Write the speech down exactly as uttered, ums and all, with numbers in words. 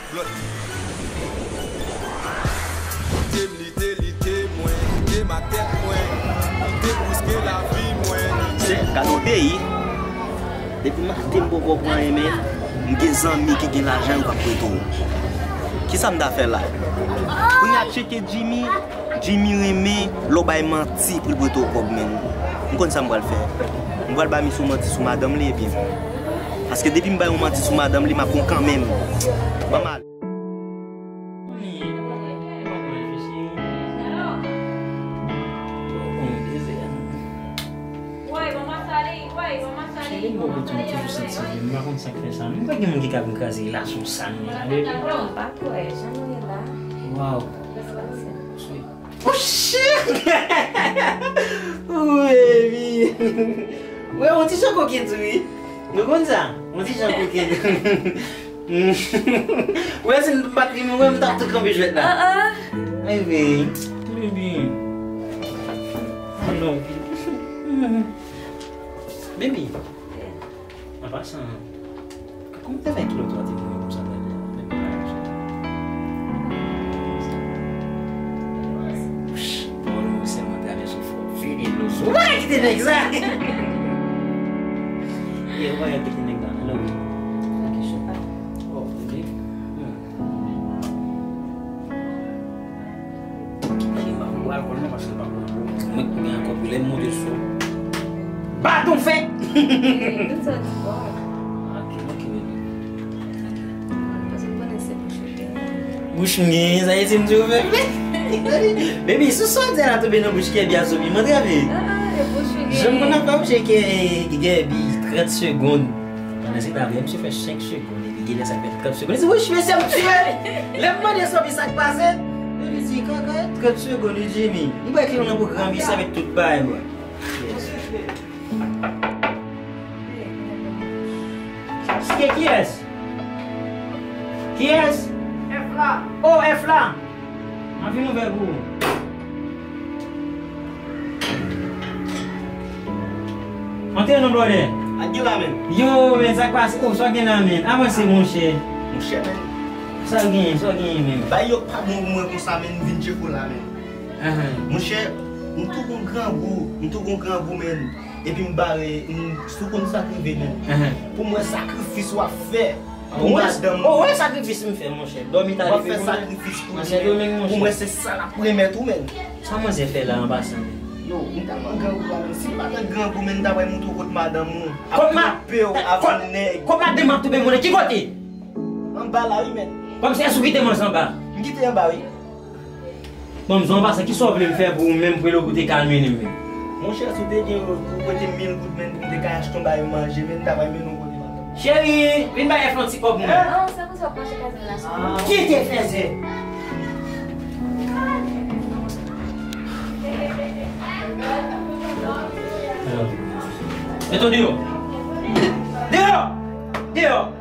Lite m lite, lite mwen, lite m ak tèt mwen, lite m riske lavi mwen. Se gade yon peyi. Depi maten m poko pran anyen, men m gen zanmi ki gen lajan yo k ap prete w. Kisa m ta fè la? Kounye a tcheke Jimmy, Jimmy renmen lè w bay manti pou l prete w kòb, men m konn sa m pral fè. M pral ba misye yon manti sou madanm li, ebyen. Paske depi m bay yon manti sou madanm li, m ap bon kanmenm. Ban m ale. Cheri, m poko toujou santi byen. M pa konn sa k fè sa. M kwè gen moun ki ka vin kraze relasyon sa nou ye la, baby. Non, m pa kwè. Jan nou ye la. Waw. Responsab. Monchè! Wi, wi. Wi, yon ti jan kokenn tou, wi. Nou konn sa? Yon ti jan kokenn. Wè, si m pa t ri, mwen, m t ap tou kanpe jwèt la. Ah, ah. Ay, wi. Baby. I love you. Baby. An pasan, kòman te fè kilòt ou a te mouye konsa nan lè a? Men pa aji. Bon, nou sèlman travèse yon fò vini dlo sou. Ou pa ka kite nèg sa! Yeah, ou pa ka kite nèg la. Hello. Oh, ok. Hmm. Mwen konnen ankò pou lè m monte sou baton fè. Bouch mwen, sa e ti m di ou fè. Baby, sou sa w di la tonbe nan bouch Kèbi a zobi, mwen trave. Jan m konn ap fè bouch Kèbi trant segonn. Pandan se ta vre, misye fè senk segonn. Epi genlè sa fè trant segonn. Li di, "Wouch, mesye, m tiye l." Lè m mande Sophie sa k pase, li di, "Kaka, trant segonn, wi, Jimmy." Li pral kite nou nan pwogram, li sa met tout bagay, bro. Kiyès? Kiyès? F la. Oh, F la. M ap vin ouvè pou ou. Antre non, brother. Ak gen la, men. Yo, men, sa k pase? Oh, sa gen la, men. Avanse, monchè. Monchè, men. Sa gen, sa gen, men. Bay yo pa bon pou mwen konsa, men, m vin tcheke w la, men. Ahan. Monchè, m tou gon grangou, m tou gon grangou, men. Epi m bare, m sou konn sa k rive, men. Ahan. Pou mwen, sakrifis w ap fè. Pou madanm. Oh, wè sakrifis m fè, monchè. Dòmi ta rive pou mwen. W ap fè sakrifis pou li, men. Pou mwen, se sa l ap remèt ou, men. Sa manzè fè la an pasan, men? Yo, m tèlman grangou la, men. Si m pa t grangou, men, m ta pral montre w kot madanm ou. Kot ma-, ap toupe w avè nèg. Kot madanm ap toupe moun nan ki kote? Anba la, wi, men. Kòmsi èske ou kite manzè anba? M kite anba, wi. Bon, m zon pasan, kisa w vle m fè pou ou menm, pou ou te ka mennen m menm? Monchè, si w te gen, ou prete m mil goud, men, pou m te ka achte yon bagay manje, men, m ta pral mennen w kote madanm. Cheri, vin bay F yon ti kòb mwen. Non, se pou sa w panche kazin la sou mwen. Kite fèzè. Met w deyò. Deyò! Deyò!